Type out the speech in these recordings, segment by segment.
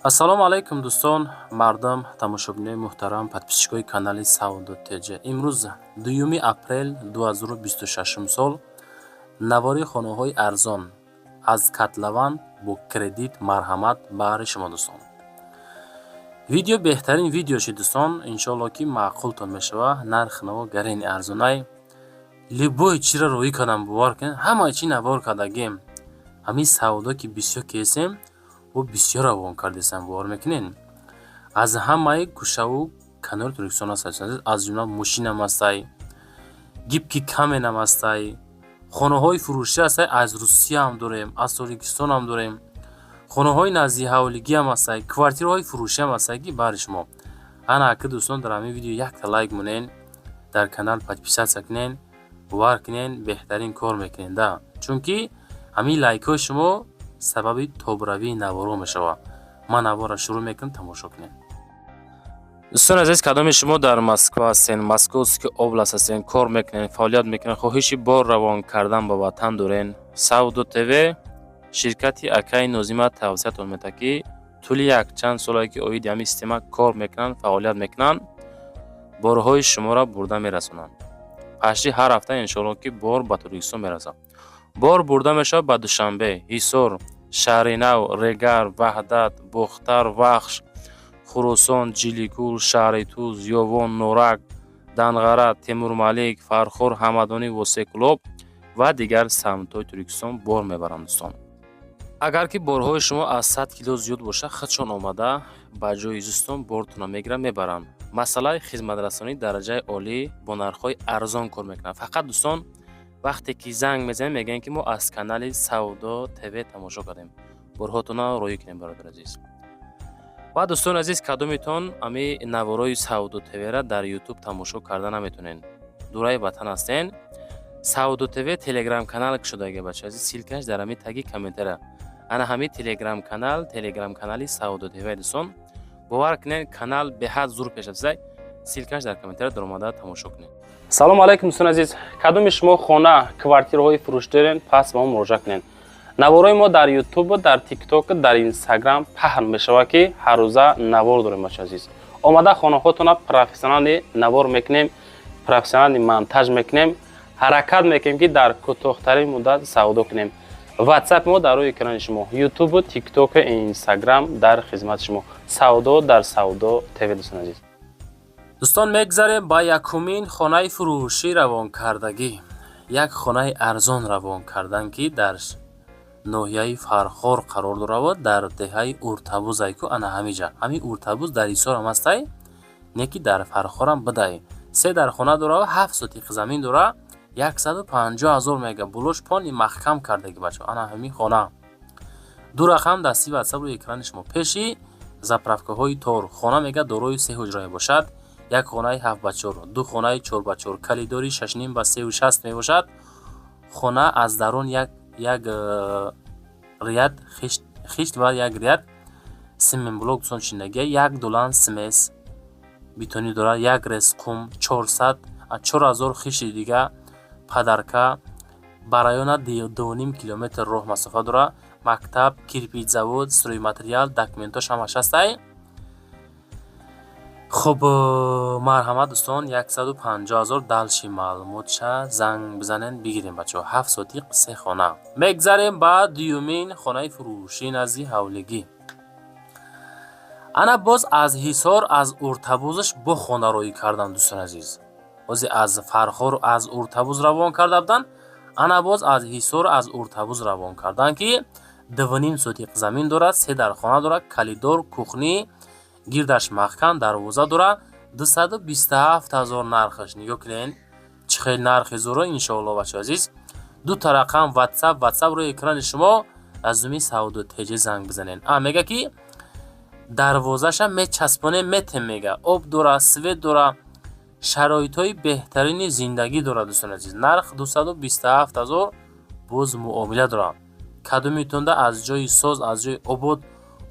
Ассалому алайкум, дӯстон, мардам, тамошобинои муҳтарам, подписчикои канали Савдо ТЖ. Имрӯз 2 апрел 2026 сол, навори хонаҳои арзон аз котлован бо кредит. Марҳамат баҳри шумо, дӯстон. Видео беҳтарин видео шид, дӯстон, иншоалло, ки маъқултон мешава. Нарх наво гарени арзонай, любой чиро роҳӣ кардам, бовар кунед, ҳамаи чи навор кардагем. Ҳамин савдо ки бисёр кесем, бо бисёр равон кардесам, бовар мекунед, аз ҳамаи гӯшаву канори Тоҷикистон аст, аз ҷумла мошинам ҳастай, гибкий камень ам ҳастай, хонаҳои фурӯшӣ ҳастай, аз Русияам дорем, аз Тоҷикистонам дорем, хонаҳои назди ҳавлигиам ҳастай, квартираҳои фурӯшиам ҳастай, ки баҳри шумо. Ана ака, дӯстон, дар ҳамин видео якта лайк монен, дар канал подписаться кунен. Бовар кунен, беҳтарин кор мекунен да, чунки ҳамин лайкҳои шумо сабаби тобравии наворо мешавад. Ман наворро шурӯъ мекунам, тамошо кунед. Дӯстони азиз, кадоми шумо дар Москва ҳастен, Московский область ҳастен, кор мекунед, фаъолият мекунед, хоҳиши бор равон кардан ба ватан дорен, Савдо ТВ ширкати акаи Нозима тавсиятон медиҳад, ки тӯли якчанд солае ки оиди ҳамин система кор мекунанд, фаъолият мекунанд, борҳои шуморо бурда мерасонанд. Пашти ҳар ҳафта, иншоалло, ки бор ба Тоҷикистон мерасад. Бор бурда мешавад ба Душанбе, Ҳисор, Шаҳринав, Регар, Ваҳдат, Бохтар, Вахш, Хуросон, Ҷиликул, шаҳри Туз, Ёвон, Норак, Данғара, Темурмалик, Фархор, Ҳамадонӣ, Восеъ, Кӯлоб ва дигар самтҳои Тоҷикистон бор мебаранд. Дӯстон, агар ки борҳои шумо аз 100 кило зиёд бошад, худшон омада ба ҷои зистон бортонро мегиранд, мебаранд. Масъалаи хизматрасонии дараҷаи олӣ, бо нархҳои арзон кор мекунанд. Фақат, дӯстон, вақте ки занг мезанем, мегӯянд, ки мо аз канали Савдо ТВ тамошо кардем, борҳотонро роҳӣ кунем, бародари азиз. Ва дӯстони азиз, кадомитон ами наворои Савдо ТВра дар Ютуб тамошо карда наметонен, дураи ватан ҳастен, Савдо ТВ телеграм канал кушодаги, бача азиз, ссылка ш дар ҳами таги комментария. Ана ҳами телеграм канал, телеграм канали Савдо ТВ. Дӯстон, бовар кунед, канал беҳад зур пеш рафта. Ссылка ш дар комментария, даромада тамошо кунед. Салому алайкум, дӯстони азиз! Кадоми шумо хона, квартираҳои фурӯш дорен, пас ба мо муроҷиат кунед. Наворои мо дар Ютуб, дар Тикток, дар Инстаграм паҳн мешавад, ки ҳаррӯза навор дорем. Бача азиз, омада хонаҳотона профессионально навор мекунем, профессионально монтаж мекунем, ҳаракат мекунем, ки дар кӯтоҳтарин муддат савдо кунем. Ватсап мо дар рӯи экрани шумо, Ютубу, Тиктоку, Инстаграм дар хизмати шумо. Савдо дар Савдо ТВ. Дӯстони азиз, дӯстон, мегзарем ба якумин хонаи фурӯшӣ равонкардагӣ. Як хонаи арзон равон кардан, ки дар ноҳияи Фархор қарор дорад, дар деҳаи Уртабуз айку. Ана ҳамиҷа, ҳамин Уртабуз дар Ҳисорам ҳастай, не ки дар Фархорам бидай. Се дар хона дора, 7 сотиқ замин дора, 150 000 мега, булош пони маҳкам кардаги. Бачо, ана ҳамин хона, ду рақам дасти ватсап рӯи экрани шумо, пеши заправка ҳои тор. Хона, мега, дорои се ҳуҷра мебошад: як хонаи 7 ба 4, ду хонаи 4 ба 4, калидори 6,5 ба 3,60 мебошад. Хона аз дарун як ряд хишт ва як ряд цементблок, дӯстон, чиндагия, як долан смесь бетонӣ дорад, як рез қум, чорсад 4000 хишти дига падарка. Ба района 2,5 километр роҳ масофа дорад. Мактаб, кирпич завод, стройматериал, документош ҳамаш ҳастай. Хуб, марҳамат, дӯстон, 150 000. Дальше маълумотша занг бизанен, бигирем. Бачаҳо, 7 сотиқ, се хона. Мегзарем ба дуюмин хонаи фурӯшӣ назди ҳавлигӣ. Ана боз аз Ҳисор, аз Уртабузаш бо хона роҳӣ карданд. Дӯстони азиз, бозе аз Фархор, аз Уртабуз равон карда буданд, ана боз аз Ҳисор, аз Уртабуз равон карданд, ки 2,5 сотиқ замин дорад, се дархона дорад, калидор, кухня, гирдаш маҳкам дарвоза дорад. 227 000 нархаш. Нигоҳ кунед, чӣ хел нархи зӯро. Иншоалло, бачаҳо азиз, дута рақам ватсап, ватсап рӯи экрани шумо, аз зуми Савдо ТЖ занг бизанед. А мега, ки дарвозаша мечаспонем, метем, мега, об дора, свет дора, шароитҳои беҳтарини зиндагӣ дорад. Дӯстони азиз, нарх 227 000, боз муомила дорад. Кадомитонда аз ҷои соз, аз ҷои обод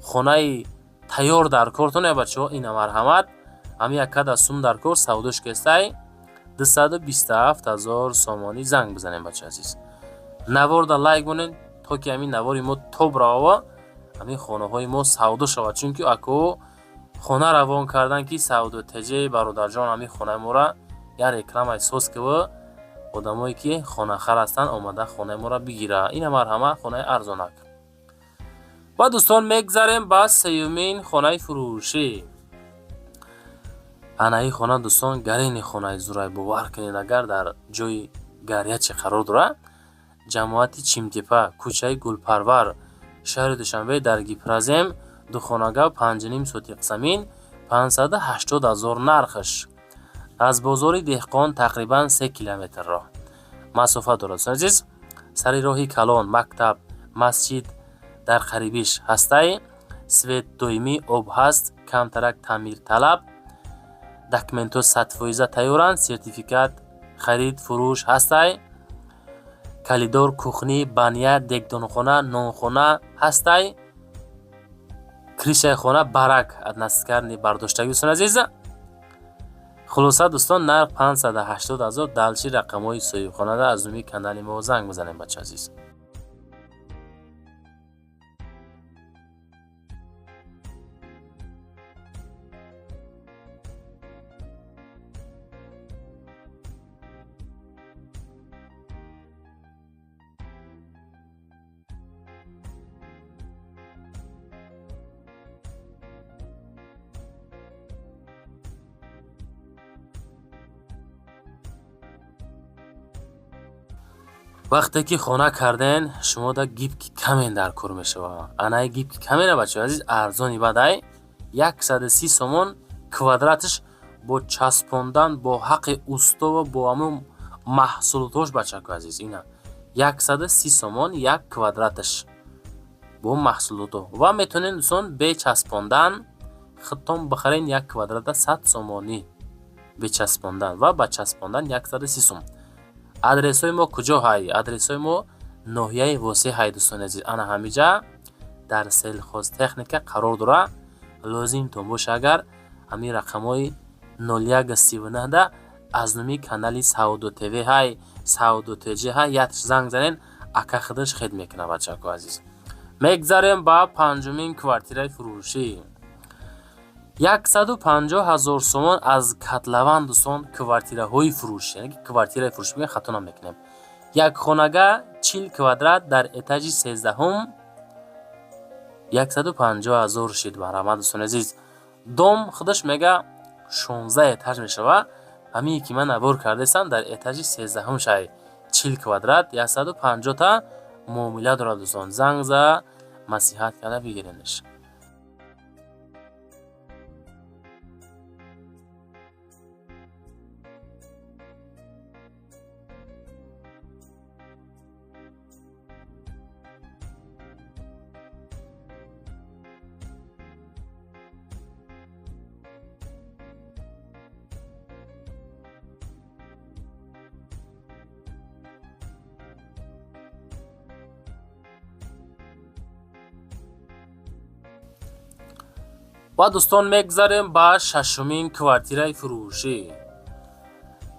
хонаи тайёр дар кортон, я бачаҳо, ина марҳамат, ҳами яккада сум дар кор, савдош кестай, 227 000 сомонӣ. Занг бизанем. Бача азиз, наворда лайк монед, то ки ҳамин навори мо тоб равава. Ҳамин хонаҳои мо савдо шавад, чунки ако хона равон кардан ки Савдо ТЖ бародарҷон ҳамин хонаи моро як рекламаи соз кива, одамое ки хонахар ҳастанд омада хонаи моро бигира. Ина марҳамат, хонаи арзонак. Ва дӯстон, мегзарем ба сеюмин хонаи фурӯшӣ. Ана ин хона, дӯстон, гарени хонаи зурай, бовар кунед, агар дар ҷои горячий қарор дорад. Ҷамоати Чимтепа, кӯчаи Гулпарвар, шаҳри Душанбе, дар Гипрозем, духонага, 5,5 сотиқ замин, 580 000 нархш. Аз бозори Деҳқон тақрибан 3 километр роҳ масофа дорад. Дӯстони азиз, сари роҳи калон, мактаб, масҷид дар қарибиш ҳастай, свет доимӣ, об ҳаст, камтарак таъмирталаб, документҳо 100% тайёранд, сертификат харид фурӯш ҳастай, коридор, кухня, баня, дегдонхона, нонхона ҳастай, крышаи хона барак односкатный бардоштагӣ. Дӯстони азиз, хулоса, дӯстон, нарх 580 000. Дальше рақамҳои соҳибхонада аз номи канали мо занг бизанем, бача азиз. Вақте ки хона карден, шумо да гибкий камень дар кор мешавад. Анаи гибкий камена, бачаҳои азиз, арзони бадай, 130 сомон квадраташ бо часпондан, бо ҳаққи устова, бо ҳамун маҳсулотош. Бачако азиз, ина 130 сомон як квадраташ бо маҳсулото. Ва метавонед, дӯстон, бе часпондан худтон бихарен, як квадрата 100 сомонӣ бе часпондан ва ба часпондан 130 сом. Адресҳои мо куҷо ҳай? Адресҳои мо ноҳияи Восеъ ҳай, дӯстони азиз. Ана ҳамиҷа дар Сельхозтехника қарор дорад. Лозимтон боша агар, ҳамин рақамҳои 0139 да аз номи канали Савдо ТВ ҳай, Савдо ТЖ ҳай, як занг занен, ака худаш хед мекунад. Бачако азиз, мегзарем ба панҷумин квартираи фурӯшӣ. 150 000 сомон аз котлован, дӯстон, квартираҳои фурӯшӣ, яъне ки квартираи фурӯшӣ мегӯем, хато намекунем. Як хонага, 40 квадрат, дар этажи 13-ум, 150 000 шид. Марҳамат, дӯстони азиз. Дом худаш мега 16 этаж мешавад. Ҳамие ки ман набор кардастам, дар этажи 13-ум шай, 40 квадрат, 150-та муомила дорад. Дӯстон, занг за маслиҳат карда бигиренаш. Ва дӯстон, мегзарем ба шашумин квартираи фурӯшӣ.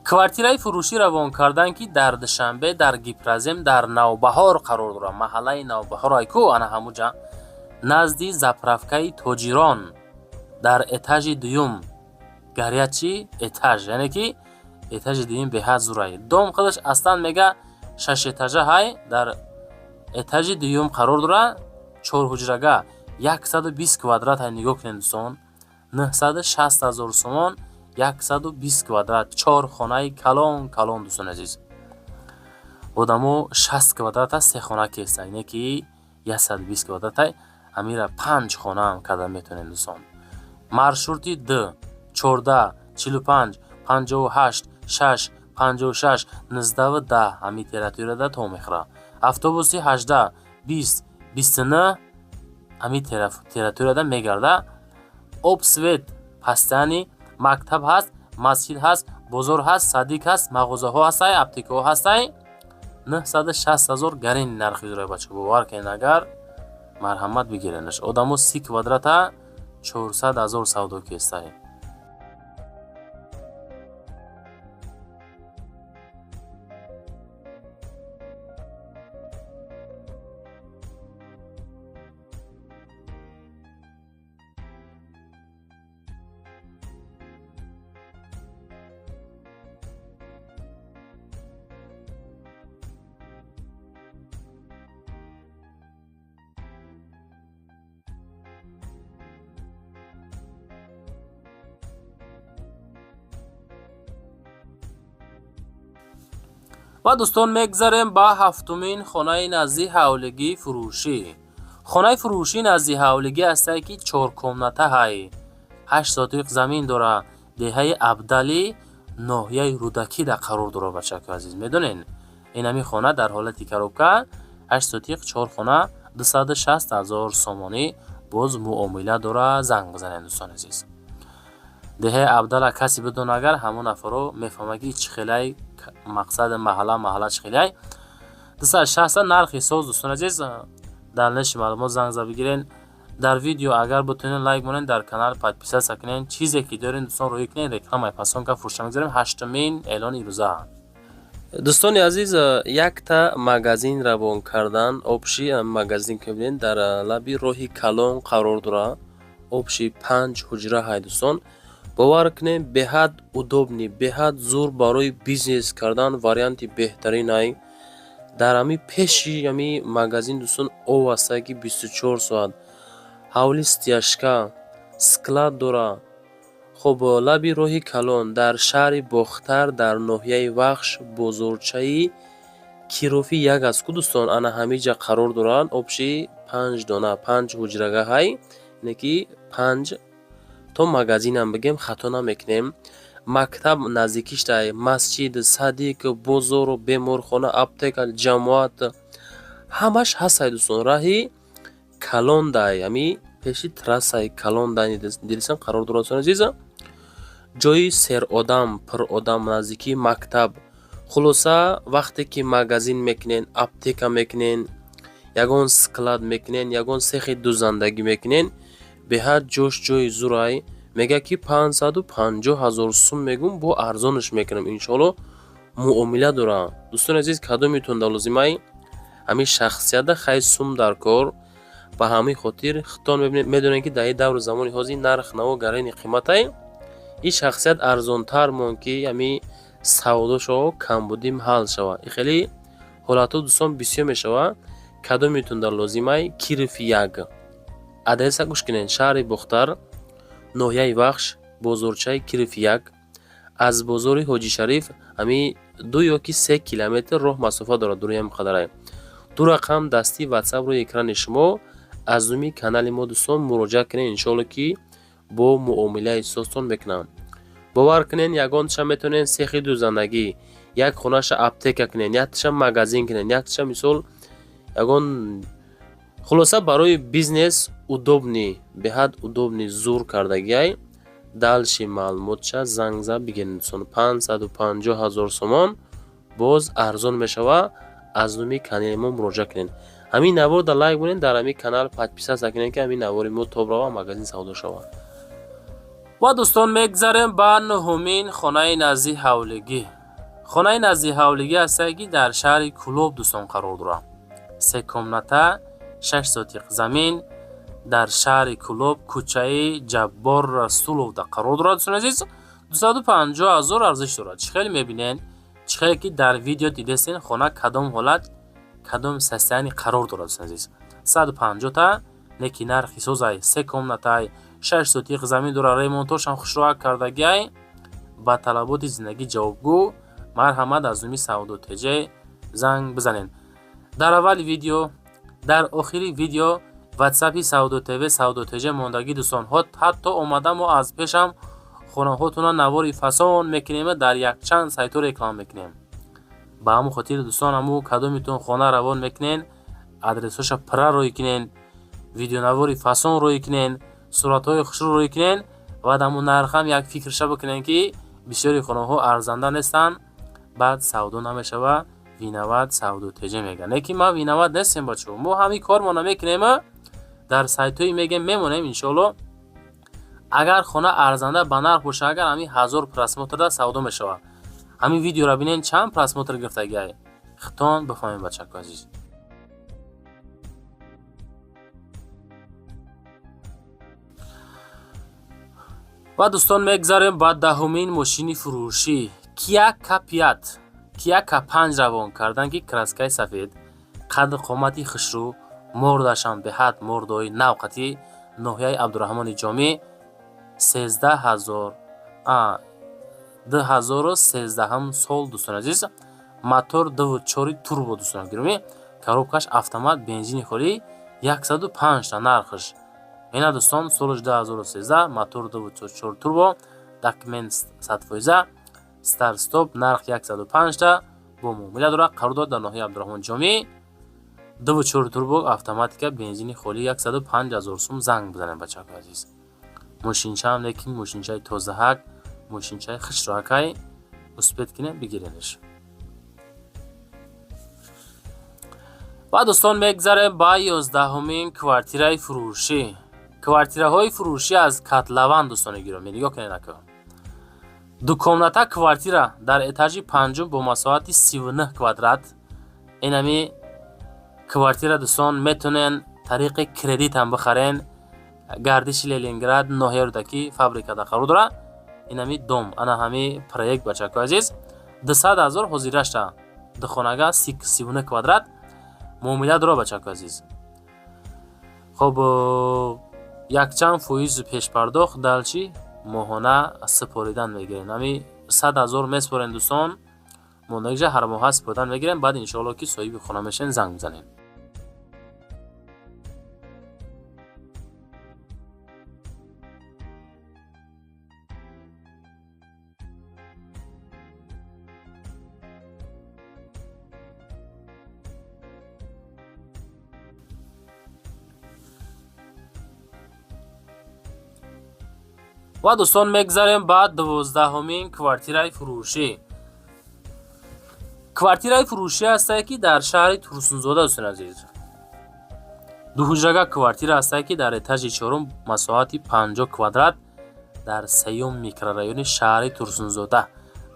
Квартираи фурӯшӣ равон кардан ки дар Душанбе, дар Гипрозем, дар Навбаҳор қарор дорад. Маҳаллаи Навбаҳор айку, ана ҳамуҷа, назди заправкаи Тоҷирон, дар этажи дуюм, горячий этаж, яъне ки этажи дуюм беҳад зурай. Дом худаш аслан мега шаш этажа ҳай, дар этажи дуюм қарор дорад. Чорҳуҷрага, 120 квадрат ҳай. Нигоҳ кунед, дӯстон, 960 000 сомон, 120 квадрат, чор хонаи калон калон. Дӯстони азиз, одамо 60 квадрата се хона кеста, ине ки 120 квадратай, ҳамира панҷ хонаам карда метавонем. Дӯстон, маршрути д 14 45 58 6 56 19 10 ҳамин территорияда то мехӯрад. Автобуси 18 20 29 ҳамин территорияда мегарда. Об, свет постоянный, мактаб ҳаст, масҷид ҳаст, бозор ҳаст, садик ҳаст, мағозаҳо ҳастай, аптекаҳо ҳастай. 960 000 гарени нархи дора, бача. Бовар кунед, агар марҳамат, бигиренаш. Одамо 30 квадрата 400 000 савдо кестай. Ва, дӯстон, мегзарем ба ҳафтумин хонаи назди ҳавлигии фурӯшӣ. Хонаи фурӯшӣ назди ҳавлигӣ ҳастае, ки чоркомната ҳай, 8 сотиқ замин дора, деҳаи Абдалӣ, ноҳияи Рӯдакида қарор дорад. Бачако азиз, медонен, ин ҳамин хона дар ҳолати коробка, 8 сотиқ, чор хона, 260 000 сомонӣ, боз муомила дора, занг бизанед, дӯстони азиз. Деҳаи Абдала касе бидона, агар ҳамон нафаро мефаҳмад, ки чӣ хелай мақсад маҳалла, маҳалла чӣ хелай. 260 нархи соз, дӯстони азиз, дар ниши маълумот занг зада бигирен. Дар видео агар бутонед, лайк монед, дар канал подписаться кунед. Чизе ки дорем, дӯстон, рӯӣ кунед, рекламаи пасонка фурӯшта мегзарем. Ҳаштумин эълони ирӯза. Дӯстони азиз, якта магазин равон кардан. Общий магазин ки мебинед, дар лаби роҳи калон қарор дорад. Общий панҷ ҳуҷра ҳай, дӯстон. Бовар кунем, беҳад удобный, беҳад зур, барои бизнес кардан варианти беҳтарин ай. Дар ҳами пеши ҳами магазин, дӯстон, об ҳастае, ки 24 соат, ҳавли стяжка, склад дора. Хуб, лаби роҳи калон, дар шаҳри Бохтар, дар ноҳияи Вахш, бозорчаи Кирови як аст ку, дӯстон, ана ҳамиҷа қарор дорад. Общий панҷ дона, панҷ ҳуҷрага ҳай, ине ки панҷ то магазинам бигем, хато намекунем. Мактаб наздикиштай, масҷид, садик, бозору беморхона, аптека, ҷамоат, ҳамаш ҳастай, дӯстон. Раҳи калондай, ҳами пеши трассаи калондай дилсан қарор дорад, дӯстони азиз. Ҷои серодам, пуродам, наздикии мактаб. Хулоса, вақте ки магазин мекунен, аптека мекунен, ягон склад мекунен, ягон сехи дузандагӣ мекунен, беҳад ҷош ҷои зурай. Мегӯяд, ки 550 000 сум мегум, бо арзонаш мекунам, иншоалло, муомила дорам. Дӯстони азиз, кадомитон да лозимай ҳамин шахсията, хай, сум дар кор. Ба ҳамин хотир худтон медонед, ки дар ин давру замони ҳозир нарх наво гарони қиматай. Ин шахсият арзонтар монд, ки ҳамин савдошо камбудим ҳал шавад. Ин хеле ҳолатҳо, дӯстон, бисёр мешавад. Кадомитон дар лозимай, Кирови як адреса гӯш кунед: шаҳри Бохтар, ноҳияи Вахш, бозорчаи Кирови як, аз бозори Ҳоҷи Шариф ҳамин 2 ё ки 3 километр роҳ масофа дорад. Дуруям қадарай. Ду рақам дастии ватсап рӯи экрани шумо, аз номи канали мо, дӯстон, муроҷиат кунед. Иншоалло, ки бо муомилаи созтон мекунам. Бовар кунед, ягонташа метавонед сехи дузандагӣ, як хонаша аптека кунед, якташа магазин кунед, якташа, мисол, ягон, хулоса, барои бизнес удобный, беҳад удобный, зур кардагиай. Дальше маълумотша занг зад бигиред, дӯстон. 550 000 сомон, боз арзон мешавад. Аз номи канали мо муроҷиат кунед. Ҳамин навор дар лайк монед, дар ҳамин канал подписаться кунед, ки ҳамин навори мо тоб рава, магазин савдо шавад. Ва, дӯстон, мегзарем ба нуҳумин хонаи назди ҳавлигӣ. Хонаи назди ҳавлигӣ ҳастае, ки дар шаҳри Кӯлоб, дӯстон, қарор дорад. Се комната, 6 сотиқ замин, дар шаҳри Кӯлоб, кӯчаи Ҷаббор Расуловда қарор дорад. Дӯстони азиз, 250 000 арзиш дорад. Чӣ хеле мебинед, чӣ хеле ки дар видео дидестен, хона кадом ҳолат, кадом состояние қарор дорад. Дӯстони азиз, 150-та неки нархи созай, се комнатай, 6 сотиқ замин дорад, ремонтошам хушроак кардагиай, ба талаботи зиндагӣ ҷавобгӯ. Марҳамат, аз номи Савдо ТЖ занг бизанед. Дар аввали видео, дар охири видео ватсапи Савдо ТВ, Савдо ТЖ мондагӣ, дӯстон. Ҳатто омада мо аз пешам хонаҳотона навори фасон мекунем, дар якчанд сайтҳо реклама мекунем. Ба ҳамон хотир, дӯстон, ҳаму кадомитон хона равон мекунен, адресҳоша пурра рӯй кунен, видеонавори фасон рӯй кунен, суратҳои хушрӯ рӯй кунен ва ҳамун нархам як фикрша бикунен, ки бисёри хонаҳо арзанда нестанд, баъд савдо намешава, виноват Савдо ТЖ мегӯяд. Не ки ма виноват нестем, бачаҳо, мо ҳамин кормона мекунем, дар сайтҳое мегем, мемонем, иншоалло. Агар хона арзанда ба нарх боша, агар ҳамин 1000 просмотрда савдо мешавад. Ҳамин видеоро бинен, чанд просмотр гирифтагиай, хитон бифаҳмед, бачако азиз. Ва, дӯстон, мегзарем ба даҳумин мошини фурӯшӣ. Киа К5, Киа К5 равон кардан, ки краскаи сафед, қадду қомати хушрӯ, мордашам беҳад мордои навқати, ноҳияи Абдураҳмони Ҷомӣ, 13 000, 2013-ҳам сол, дӯстони азиз. Мотор 2.4 турбо, дӯстони гиромӣ, коробкаш автомат, бензини холӣ, 105 та нархш. Ина, дӯстон, солаш 2013, мотор 2.4 турбо, документ 100%, старт стоп, нарх 105 та, бо муомила дорад. Қарор дорад дар ноҳияи Абдурраҳмон Ҷомӣ. 2.4 турбо, автоматика, бензини холӣ, 105 ҳазор сум. Занг бизанед, бачаҳои азиз. Мошинчаам лекин мошинчаи тозаҳак, мошинчаи хушроакай, успеть кинем, бигиренаш. Ва, дӯстон, мегзарем ба 11-умин квартираи фурӯшӣ. Квартираҳои фурӯшӣ аз котлован, дӯстони гиромӣ, нигоҳ кунед ака. Дукомната квартира дар этажи панҷум бо масоҳати 39 квадрат. Инами квартира, дӯстон, метонен тариқи кредит ҳам бихарен. Гардиши Ленинград, ноҳияи Рӯдакӣ, фабрикада қарор дорад инами дом. Ана ҳами проект, бачакои азиз, 200 000 ҳозирашта, духонага, 39 квадрат, муомила дорад, бачакои азиз. Хоб, якчанд фоиз пешпардохт, дальше моҳона супоридан мегирем. Ҳами 100 000 месупорем, дӯстон, мондагиша ҳар моҳа супоридан мегирем. Баъд, иншоалло, ки соҳиби хона мешавем. Занг бизанем. Ва, дӯстон, мегзарем ба 12-ҳумин квартираи фурӯшӣ. Квартираи фурӯшӣ ҳастае, ки дар шаҳри Турсунзода, дӯстони азиз, дуҳуҷрага квартира ҳастае, ки дар этажи чорум, масоҳати 50 квадрат, дар сеюм микрорайони шаҳри Турсунзода.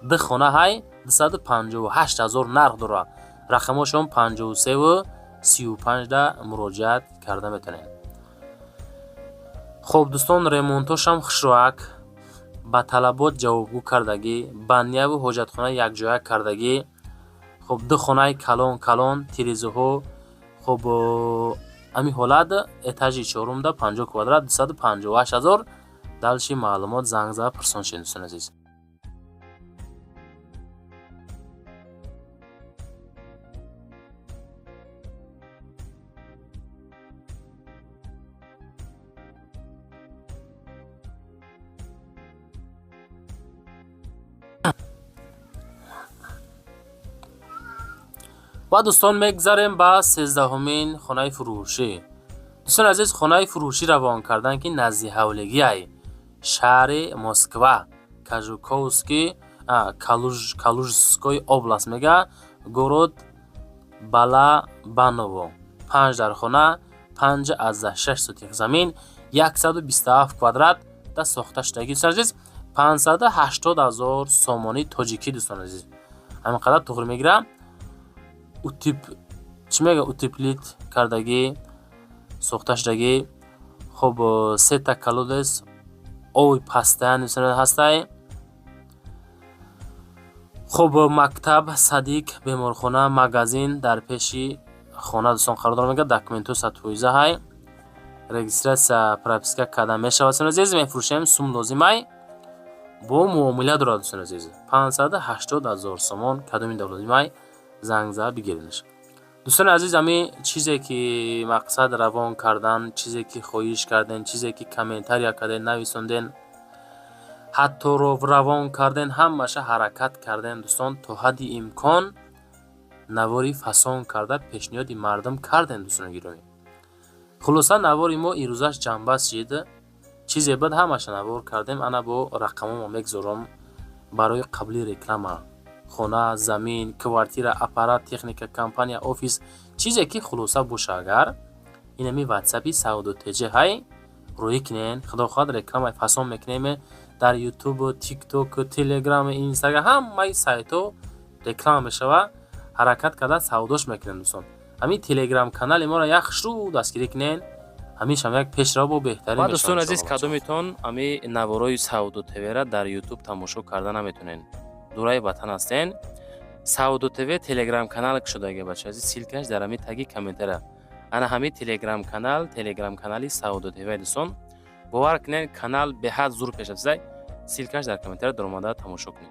Ду хона ҳай, 258 000 нарх дорад. Рақамошон 53-35 да муроҷиат карда метавонед. Хоб, дӯстон, ремонтошам хушроак, ба талабот ҷавобгӯ кардагӣ, баняву ҳоҷатхона якҷоя кардагӣ. Хоб, ду хонаи калон калон, тирезаҳо. Хоб, ҳамин ҳолат, этажи чорумда, 50 квадрат, 258 000. Дальше маълумот занг зада пурсон шед, дӯстони азиз. Ва, дӯстон, мегзарем ба 13-ҳумин хонаи фурӯшӣ. Дӯстони азиз, хонаи фурӯшӣ равон кардан, ки назди ҳавлигиай, шаҳри Москва, Кажуковский, Калужской область мега, город Балабаново. Панҷ дар хона, 5,6 сотих замин, 127 квадрат да сохта шудагӣ, дӯстони азиз, 580 000 сомонии тоҷикӣ, дӯстони азиз, ҳамин қадар туғри мегирам. Утеп чӣ мега, утеплить кардагӣ, сохта шудагӣ. Хоб, сета колодец, оби постоянный ҳастай. Хоб, мактаб, садик, беморхона, магазин дар пеши хона, дӯстон, қарор дорам. Мега, документҳо 100% ҳай, регистрация, прописка карда мешавад. Дӯстони азиз, мефурӯшем, сум лозимай, бо муомила дорад, дӯстони азиз, 580 000 сомон. Кадоми лозимай, занг зада бигиренаш. Дӯстони азиз, ҳамин чизе ки мақсад равон кардан, чизе ки хоҳиш карден, чизе ки комментария карден, нависонден, ҳатто равон карден, ҳамаша ҳаракат кардем, дӯстон, то ҳадди имкон навори фасон карда пешниҳоди мардум кардем, дӯстони гиромӣ. Хулоса, навори мо ирӯзаш ҷамъбаст шид. Чизе буд, ҳамаша навор кардем. Ана бо рақамомо мегузорам барои қабули реклама: хона, замин, квартира, аппарат, техника, компания, офис, чизе ки хулоса боша. Агар инами ватсапи Савдо ТЖ ҳай, рӯӣ кинен. Худо хоҳад, рекламаи фасон мекунем дар Ютуб, Тикток, Телеграм, Инстаграм, ҳамаи сайтҳо реклама мешава. Ҳаракат карда савдош мекунем, дӯстон. Ҳамин телеграм канали моро як хушрӯ дастгирӣ кунен, ҳамишам як пешрав бо беҳтарин. Ва, дӯстони азиз, кадометон ҳами наворои Савдо ТВра дар Ютуб тамошо карда наметонен, дураи ватан ҳастен, Савдо ТВ телеграм канал кушодаги, бача азиз, ссылкаш дар ҳами таги комментария. Ана ҳами телеграм канал, телеграм канали Савдо ТВ. Дӯстон, бовар кунед, канал беҳад зур пеш рафтаи. Ссылкаш дар комментария, даромада тамошо кунед.